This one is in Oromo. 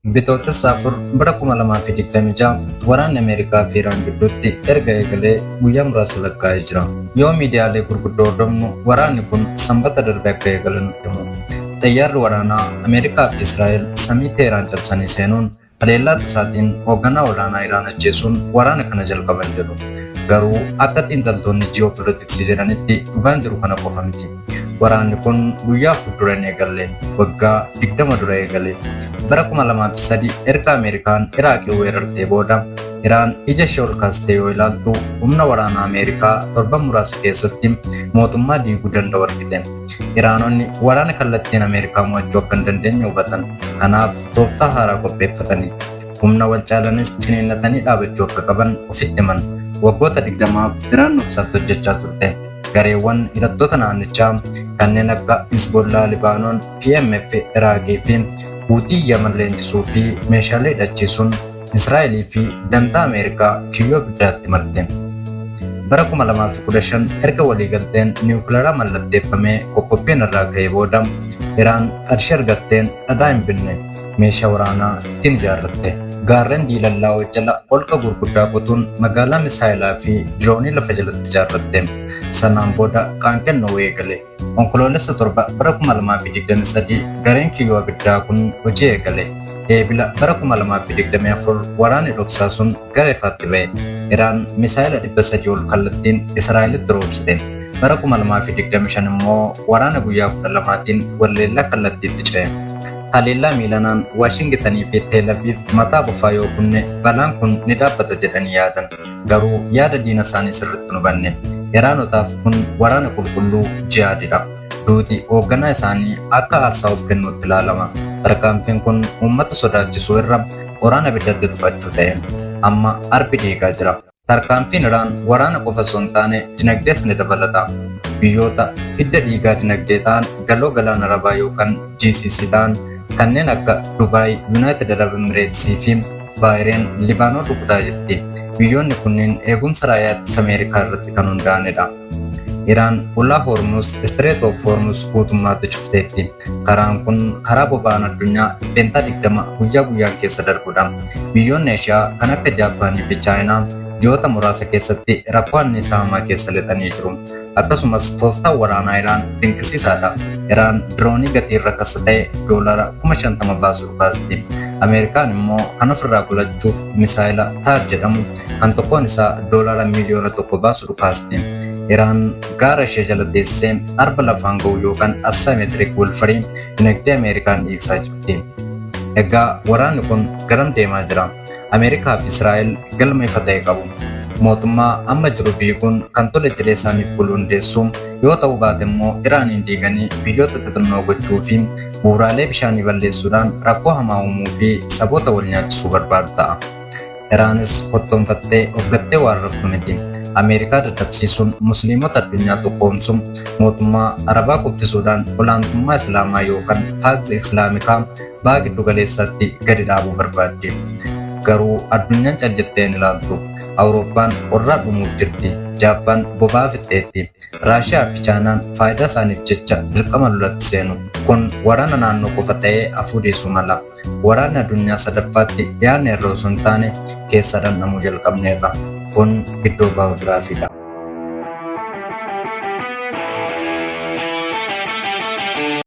Bitootessa 4 bara 2026 waraanni Ameerikaa fi Iraan gidduutti erga eegalee guyyaa muraasa lakkaa'ee jira. Yoo miidiyaalee gurguddoo hordofnu waraanni kun Sanbata darbe akka eegale nutti himu. Xayyaarri waraanaa Ameerikaa fi Israa'el samii Teheraan cabsanii seenuun haleellaa tasaatiin hoogganaa olaanaa Iraan ajjeesuun waraana kana jalqaban jedhu. Garuu akka xiinxaltoonni ji'oopolitiksii jedhanitti dhugaan jiru kana qofa miti. Waraanni kun guyyaa 4 dura hin eegalle, waggaa 20 dura eegale. Bara 2003 erga Ameerikaan Iraaqii weerartee booda Iraan ija ishee ol kaastee yoo ilaaltu humna waraanaa Ameerikaa torban muraasa keessatti mootummaa diiguu danda'u argite. Iraanonni waraana kallattiin Ameerikaa mo'achuu akka hin dandeenye hubatan. Kanaaf tooftaa haaraa qopheeffatani. Humna wal caalanis ciniinnatanii dhaabachuu akka qaban ofitti himan. Waggoota 20f Iraan dhoksaatti hojjechaa turte. Gareewwan hidhattoota naannichaa kanneen akka Hizbollaa Libaanoon, PMF Iraaqii fi Huutii Yaman leenjisuu fi meeshaalee hidhachiisuun Israa'elii fi dantaa Ameerikaa kiyyoo abiddaatti marte. Bara 2015 erga waliigalteen niwukilaraa mallatteeffamee qoqqobbiin irraa ka'ee booda Iraan qarshii argatteen dhadhaa hin binne. Meeshaa waraanaa ittiin ijaarratte. Gaarren diilallaa'oo jala holqa gurguddaa qotuun magaalaa misaayilaa fi diroonii lafa jalatti ijaarratte. Sanaan booda qaanqeen dho'uu eegale. Onkoloolessa 7 bara 2023 gareen kiyyoo abiddaa kun hojii eegale. Eebila bara 2024 waraanni dhoksaa sun gara ifaatti ba'e. Iraan misaayila 300 ol kallattiin Israa'elitti roobsite. Bara 2025 immoo waraana guyyaa 12tiin walleellaa kallattiitti ce'e. Haleellaa miilanaan Waashingitanii fi Teel Aviiv mataa bofaa yoo kunne balaan kun ni dhaabbata jedhanii yaadan. Garuu yaada diina isaanii sirriitti hin hubanne. Iraanotaaf kun waraana qulqulluu jihaadidha. Duuti hoogganaa isaanii akka aarsaa of kennuutti ilaalama. Tarkaanfiin kun uummata sodaachisuu irra qoraan abiddatti tuqachuu ta'e. Amma arbi dhiigaa jira. Tarkaanfiin Iraan waraana qofa osoo hin taane dinagdees ni dabalata. Biyyoota hidda dhiigaa dinagdee ta'an Galoo Galaana Arabaa yookan GCC ta'an kanneen akka Dubaay, Yunaayitid Arab Emireetsii fi Baahireen Libaanoon rukutaa jirti. Biyyoonni kunniin eegumsa raayyaa ittisa Ameerikaa irratti kan hundaa'anidha. Iraan ulaa Hormuz, Strait of Hormuz, guutummaatti cufteetti. Karaan kun karaa boba'aan addunyaa 20% guyyaa guyyaan keessa darbudha. Biyyoonni Eeshiyaa kan akka Jaappaanii fi Chaayinaa ji'oota muraasa keessatti rakkoo anniisaa hamaa keessa lixanii jiru. Akkasumas tooftaan waraanaa Iraan dinqisiisaadha. Iraan diroonii gatiin rakasa ta'e doolara 50,000 baasu dhukaasti. Ameerikaan immoo kan ofirraa qolachuuf misaayila Taad jedhamu kan tokkoon isaa doolara 1 miiliyoona baasu dhukaasti. Iraan gaara ishee jala teessee arba lafaan ga'u yookaan asymmetric warfare dinagdee Ameerikaan dhiigsaa jirti. Egaa waraanni kun garam deemaa jira? Ameerikaa fi Israa'el galma ifa ta'e qabu. Mootummaa amma jiru diiguun kan tole jedhee isaaniif bulu hundeessuu yoo ta'uu baate immoo Iraaniin diiganii biyyoota xixinnoo gochuu fi bu'uuraalee bishaanii balleessuudhaan rakkoo hamaa uumuu fi saboota wal nyaachisuu barbaadu ta'a. Iraanis kottoonfattee of gattee waan raftu miti. Ameerikaa dadhabsiisuun musliimota addunyaa tokkoomsuun mootummaa Arabaa kuffisuudhaan olaantummaa Islaamaa yookaan Pax Islaamikaa baha giddu galeessaatti gadi dhaabuu barbaaddi. Garuu addunyaan cal jettee hin ilaaltu. Awurooppaan qorraa dhumuuf jirti. Jaappaan boba'aa fixxeetti. Raashiyaa fi Chaayinaan faayidaa isaaniif jecha dirqama lolatti seenu. Kun waraana naannoo qofa ta'ee hafuu dhiisuu mala. Waraanni addunyaa sadaffaatti dhiyaanne irra osoo hin taane keessa dhandhamuu jalqabneerra. Kun iddoo baayogiraafiidha.